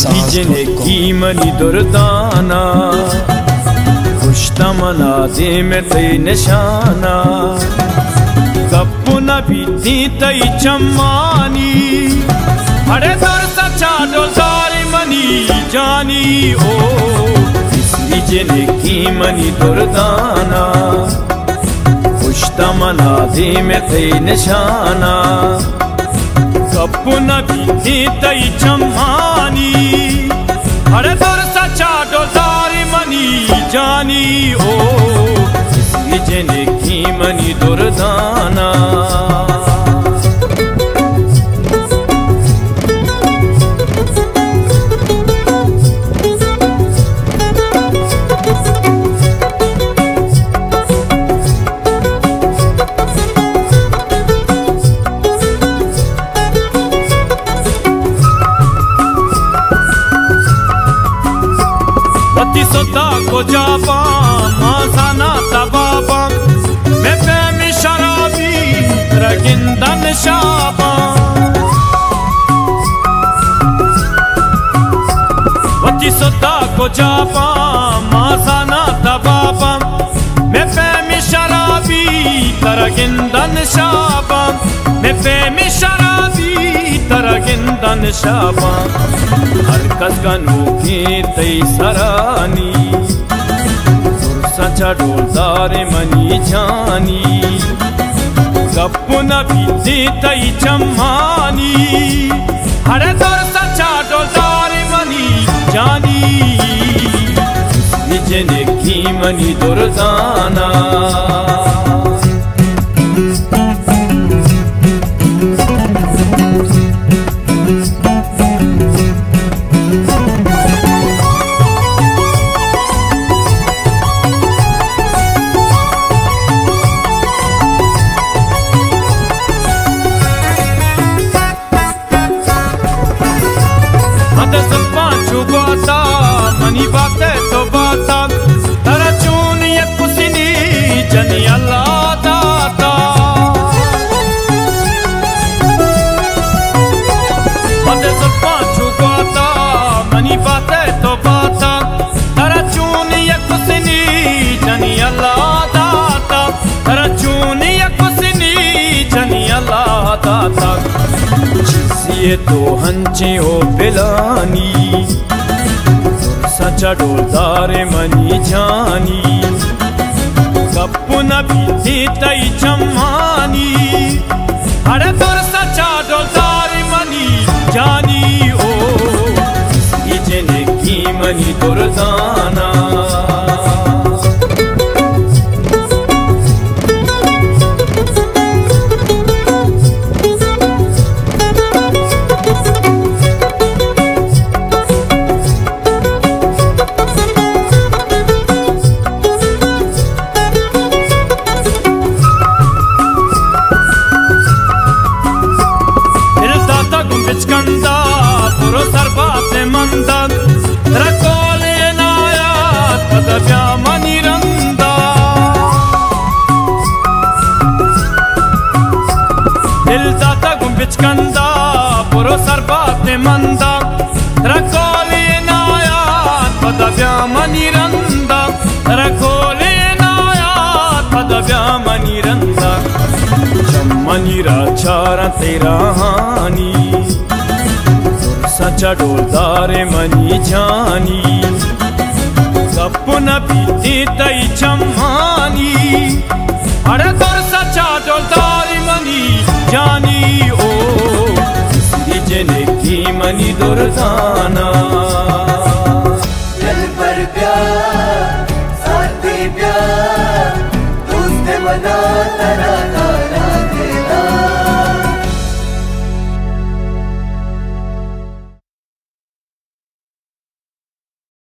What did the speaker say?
تئی جنکی منی دردانا، کشت منا دیم تئی نشانا۔ گپ نہ بیتی تئی چمانی، اڑے درس چاڈو داری منی جانی او۔ تئی جنکی منی دردانا، کشت منا دیم تئی نشانا۔ گپ نہ بیتی تئی چمانی، اڑے درس چاڈو داری منی جانی او۔ تئی جنکی منی دردانا۔ وتی ستا کجا باں، ما زانا تبا باں، مئے پیمی شرابی ترا گندن شاباں۔ وتی ستا کجا باں، ما زانا تبا باں، مئے پیمی شرابی ترا گندن شاباں، مئے پیمی شرابی ترا گندن شاباں۔ ہر کس گنوکیں تئی سرانی، درس چاڈو دار منی جانی۔ گپ نہ بیتی تئی چمانی، اڑے درس چاڈو دار منی جانی۔ تئی جنکی منی دردانا۔ مد زلفاں چو گواتا، منی بات ءَ تو باتا، ترا چون یک حسنی جنی اللہ داتا۔ مد زلفاں چو گواتا، منی بات ءَ تو باتا، ترا چون یک حسنی جنی اللہ داتا، ترا چون یک حسنی جنی اللہ داتا۔ چیزی تو ہنچیں او پلانی، سچا ڈولدار منی جانی۔ گپ نہ بیتی تئی چمانی، اڑے درس چاڈو دار منی جانی او۔ تئی جنکی منی دردانا۔ دل داتا گوں بچکندا، برو سر بات مندا، ترا کول عنایات پدا بیا منی رندا۔ دل داتا گوں بچکندا، برو سر بات مندا، ترا کول عنایات پدا بیا منی رندا، ترا کول عنایات پدا بیا منی رندا۔ چمانی را چاراں تئی راہانی، سچا ڈولدار منی جانی۔ گپ نہ بیتی تئی چمانی، اڑے درس چاڈو دار منی جانی او۔ تئی جنکی منی دردانا۔ دلبر بیا، ساتھی بیا، دوست منا ترا